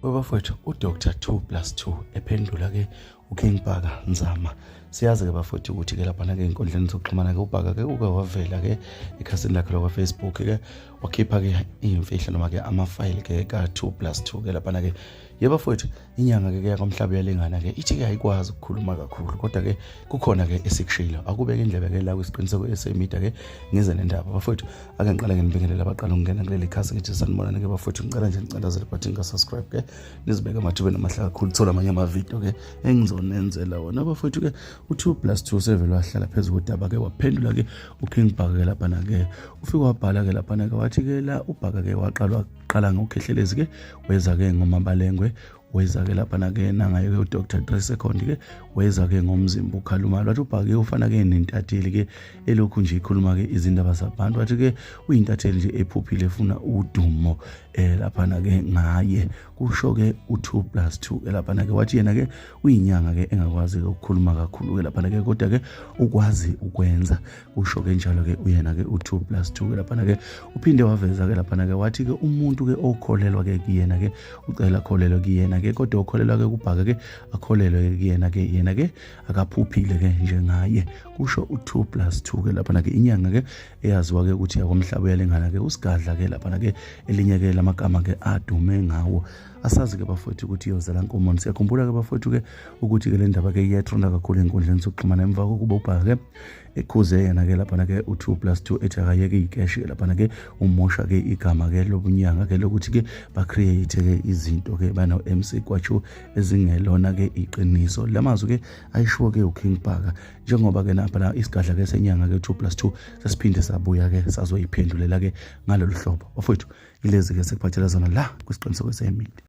Webafowethu, uDr 2 plus 2 ephendula ke uKing Bhaka Nzama. Siyazi ke bafowethu ukuthi ke laphana ke enkundleni zokuxhumana ke uBhaka ke uke wavela ke ekhasini lakhe lokwa Facebook ke wakhipha ke iyimfihlo noma ke amafayili ke ka 2 plus 2 ke laphana ke. Yebo bafowethu, inyanga ke yakwamhlaba uyalingana ke ithi ke ayikwazi ukukhuluma kakhulu, kodwa ke kukhona ke esikushilo. Akubeke indlebe ke la kwisiqiniseko esemida ke ngize nendaba. Bafowethu, ake ngiqale nginibingelele abaqala ukungena kuleli khasi, ngithi sanibonani ke bafowethu. Ngicela nje nicindezele ibhathini ka-subscribe ke, nizibeke amathubeni amahle kakhulu thola amanye amavidiyo ke engizonenzela wona bafowethu. Ke u-2 plus 2 sevele wahlala phezu kodaba ke, waphendula ke uKing Bhaka ke laphana ke. Ufike wabhala ke laphana ke, wathi ke la uBhaka ke waqala qala ngokhehlelezi ke, weza ke ngomabalengwe, weza ke laphana ke nangaye ke uDr 3 second ke, weza ke ngomzimba ukhaluma. Wathi uBhaka ke ufana ke nentatheli ke elokhu nje ikhuluma ke izindaba zabantu. Wathi ke uyintatheli nje ephuphile efuna udumo laphana ke ngaye, kusho ke u2 plus 2 laphana ke. Wathi yena ke uyinyanga ke engakwazi ke ukukhuluma kakhulu ke laphana ke, kodwa ke ukwazi ukwenza, kusho ke njalo ke uyena ke u2 plus 2 ke laphana ke. Uphinde waveza ke laphana ke, wathi ke umuntu ke okholelwa ke kuyena ke ucela akholelwe kuyena ke, kodwa okholelwa ke kuBhaka ke akholelwe ke kuyena ke, yena ke akaphuphile ke njengaye, kusho u2 plus 2 ke laphana ke. Inyanga ke eyaziwa ke ukuthi yakwamhlaba uyalingana ke, usigadla ke laphana ke, elinye ke lamagama ke adume ngawo. Asazi ke bafowethu ukuthi iyozala nkomoni. Siyakhumbula ke bafowethu ke ukuthi ke le ndaba ke iyatrenda kakhulu enkundleni zokuxhumana emva kokuba uBhaka ke ekhuze yena ke laphana ke u2 plus 2, ethi akayeke ikeshi ke laphana ke, umosha ke igama ke lobunyanga ke, lokuthi ke bacreate ke izinto ke bano MC Kwachu ezingelona ke iqiniso. Lamazwi ke ayishiwo ke uKing Bhaka, njengoba ke napha la isigadla ke senyanga ke 2 plus 2 sesiphinde sabuya ke sazoyiphendulela ke ngalolu hlobo. Bafowethu, ilezi ke sekuphathela zona la kwisiqiniseko semidi.